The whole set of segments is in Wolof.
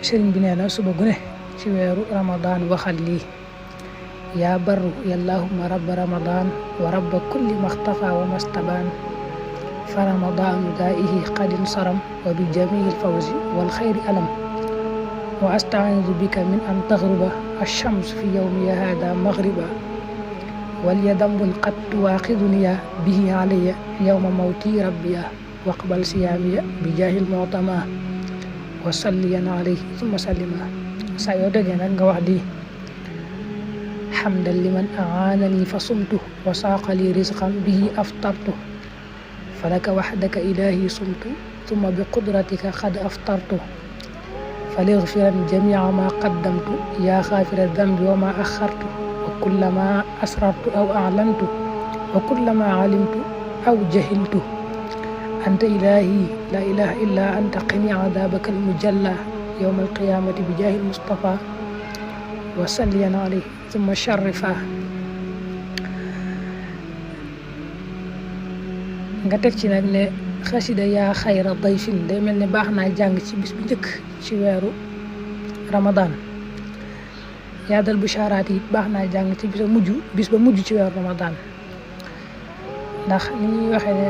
sëriñ bi nee na suba gu ne ci weeru ramadan waxal lii: yaa barru yallahumma rabba ramadan wa rabba kulli maxtafa wa mastabaan fa ramadanu daa'ihi qadin saram wa bi jamiil fawzi wal xayri alam wa astaidu bika min an taxruba ash-shams fi yawmi hada maghriba wal yadambun qad tuwaqiduniya bihi alayya yawma mawti rabbiya waqbal siyaamiya bi jaahil mu'tama wa salliyan alayhi thumma sallima. saa yoo déggee nag nga wax di: xamdan liman aanani fa sumtu wa saaqali rizqan bihi aftartu falaka waxdaka ilahi sumtu thumma bi qudratika qad aftartu faligfiran jamia ma qaddamtu yaa xaafira dambi wa ma axartu wa kullama asrartu aw aclantu wa kullama calimtu aw jahiltu anta ilahi la ilaha illa anta qini cadaabaka almujalla yowma alqiyamati bi jaahi almustafa wa salliyan alayhi thumma sharifa. nga teg ci nag ne xasida yaa xayra dayfin day mel ne baax naa jàng ci bis bu njëkk ci weeru ramadan. yaa dal bushaaraat yi baax naa jàng ci bis ba mujj ci weeru ramadan, ndax ni ñuy waxee ne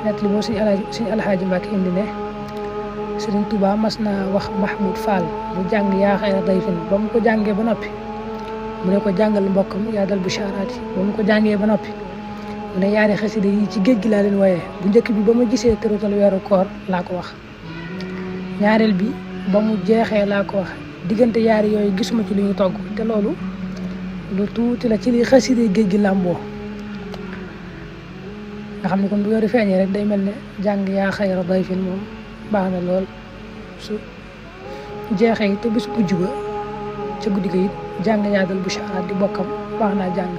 net li moo suñu alxaaji Mbàkke indi ne Sëriñ Tuubaa mas na wax Mahmoud Fall mu jàng yaa xayra dayfin. ba mu ko jàngee ba noppi mu ne ko jàngal mbokkam yaa dal bushaaraat yi. ba mu ko jàngee ba noppi mu ne yaari xasida yi ci géej gi laa leen wooyee. bu njëkk bi ba ma gisee tërutal weeru koor laa ko wax, ñaareel bi ba mu jeexee laa ko wax. diggante yaari yooyu gisuma ci lu ñu togg, te loolu lu tuuti la ci li xasida géej gi làmboo. nga xam ne kon bu weeru feeñee rek day mel ne jàng yaa xayra dayfin moom baax na lool. su jeexee te bis bu juba ca guddi ga it jàng yaa dal bushaaraat di bokkam baax naa jàng.